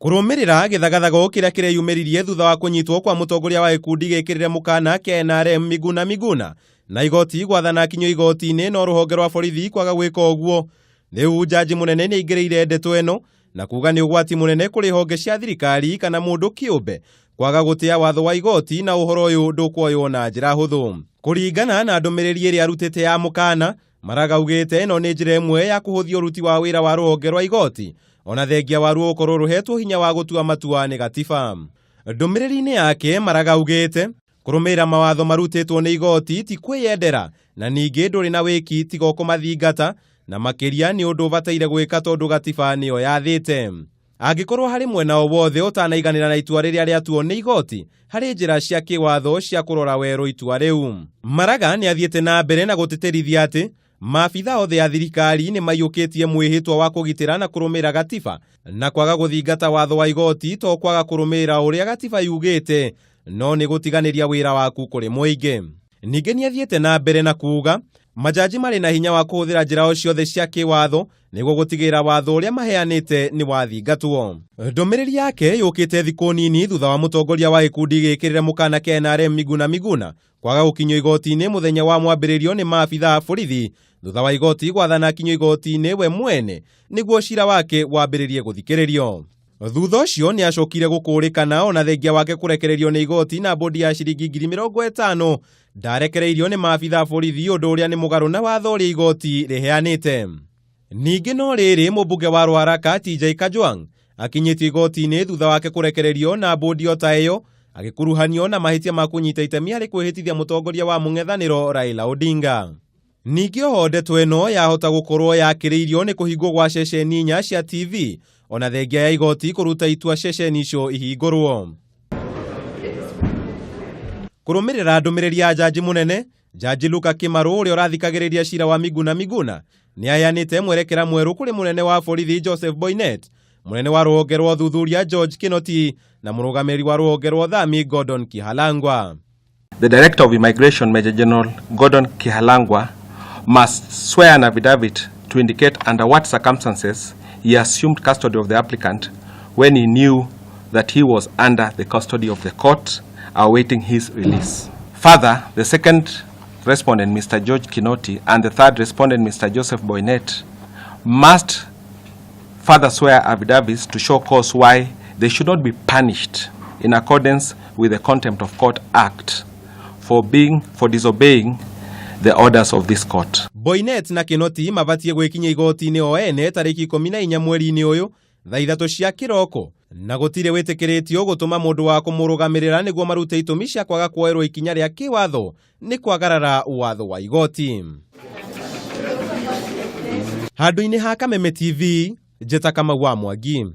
Kũrũmĩrĩra gĩthagathago kĩrĩa kĩreyumĩririe thutha wa kũnyitwo kwa mũtongoria wa gĩkundi gĩkĩrĩre mũkana kĩa NRM Miguna Miguna na igoti gwathana akinyio igoti-inĩ no rũhonge rwa borithi kwaga gwĩka ũguo. Rĩu njanji mũnene nĩ aingĩrĩire ndeto ĩno na kuga nĩ ũgwati mũnene kũrĩ honge cia thirikari kana mũndũ kĩũmbe kwaga gũtĩa watho wa igoti na ũhoro ũyũ ndũkuoywo na njĩra hũthũ. Kũringana na ndũmĩrĩri ĩrĩa arutĩte ya mũkana, Maraga augĩte ĩno nĩ njĩra ĩmwe ya kũhũthia ũruti wa wĩra wa rũhonge rwa igoti ona thengia waruo gũkorwo rũhetwo hinya wa gũtua matua nĩ gatiba. Ndũmĩrĩri-inĩ yake Maraga augĩte kũrũmĩrĩra mawatho marutĩtwo nĩ igoti ti kwĩyendera na ningĩ ndũrĩ na wĩki tiga o kũmathingata na makĩria nĩ ũndũ ũbataire gwĩka tondũ gatiba nĩyo yathĩte. Angĩkorwo harĩ mwena o wothe ũtanaiganĩra na itua rĩrĩa rĩatuo nĩ igoti, harĩ njĩra cia kĩwatho cia kũrora werũ itua rĩu. Maraga nĩ athiĩte na mbere na gũtĩtĩrithia atĩ maabitha othe a thirikari nĩ maiyũkĩtie mwĩhĩtwa wa kũgitĩra na kũrũmĩrĩra gatiba na kwaga gũthingata watho wa igoti to kwaga kũrũmĩrĩra ũrĩa gatiba yugĩte no nĩ gũtiganĩria wĩra waku kũrĩ mũingĩ. Ningĩ nĩ athiĩte na mbere na kuuga majaji marĩ na hinya wa kũhũthĩra njĩra o ciothe cia kĩwatho nĩguo gũtigĩrĩra watho ũrĩa maheanĩte nĩ wathingatwo. Ndũmĩrĩri yake yũkĩte thikũ nini thutha wa mũtongoria wa gĩkundi gĩkĩrĩre mũkana kĩa NRM Miguna Miguna kwaga gũkinyio igoti-inĩ mũthenya wa mwambĩrĩrio nĩ maabitha a borithi thutha wa igoti gwathana akinyio igoti-inĩ we mwene nĩguo cira wake wambĩrĩrie gũthikĩrĩrio. Thutha ũcio nĩ acokire gũkũrĩkana ona thengia wake kũrekererio nĩ igoti na bodi ya ciringi 50,000 ndarekereirio nĩ maabitha a borithi ũndũ ũrĩa nĩ mũgarũ na watho ũrĩa igoti rĩheanĩte. Ningĩ no rĩrĩ mũmbunge wa Ruaraka TJ Kajwang' akinyĩtio igoti-inĩ thutha wake kũrekererio na bodi o ta ĩyo agĩkuruhanio na mahĩtia ma kũnyita itemi harĩ kwĩhĩtithia mũtongoria wa mũng'ethanĩro Raila Odinga. Ningĩ oho ndeto ĩno yahota gũkorwo yakĩrĩirio nĩ kũhingwo gwa ceceni inya cia TV ona thengia ya igoti kũruta itua ceceni icio ihingũrwo. Kũrũmĩrĩra ndũmĩrĩri ya njanji mũnene, Jaji Luka Kimaru ũrĩa ũrathikagĩrĩria cira wa Miguna Miguna nĩ aheanĩte mwerekera mwerũ kũrĩ mũnene wa borithi Joseph Boinnet, mũnene wa rũhonge rwa ũthuthuria George Kinoti na mũrũgamĩrĩri wa rũhonge rwa ũthami Gordon Kihalangwa. The Director of Immigration, Major General Gordon Kihalangwa, must swear an affidavit to indicate under what circumstances he assumed custody of the applicant when he knew that he was under the custody of the court awaiting his release. Further, the second respondent, Mr. George Kinoti, and the third respondent, Mr. Joseph Boinnet, must further swear affidavits to show cause why they should not be punished in accordance with the Contempt of Court Act for disobeying the orders of this court. Boinnet na Kinoti mabatiĩ gwĩkinyia igoti-inĩ o ene tarĩki 14 mweri-inĩ ũyũ thaa 3 cia kĩroko na gũtirĩ wĩtĩkĩrĩtio gũtũma mũndũ wa kũmũrũgamĩrĩra nĩguo marute itũmi cia kwaga kuoerwo ikinya rĩa kĩwatho nĩ kwagarara watho wa igoti. Handũ-inĩ ha Kameme TV, Njĩta Kamau wa Mwangi.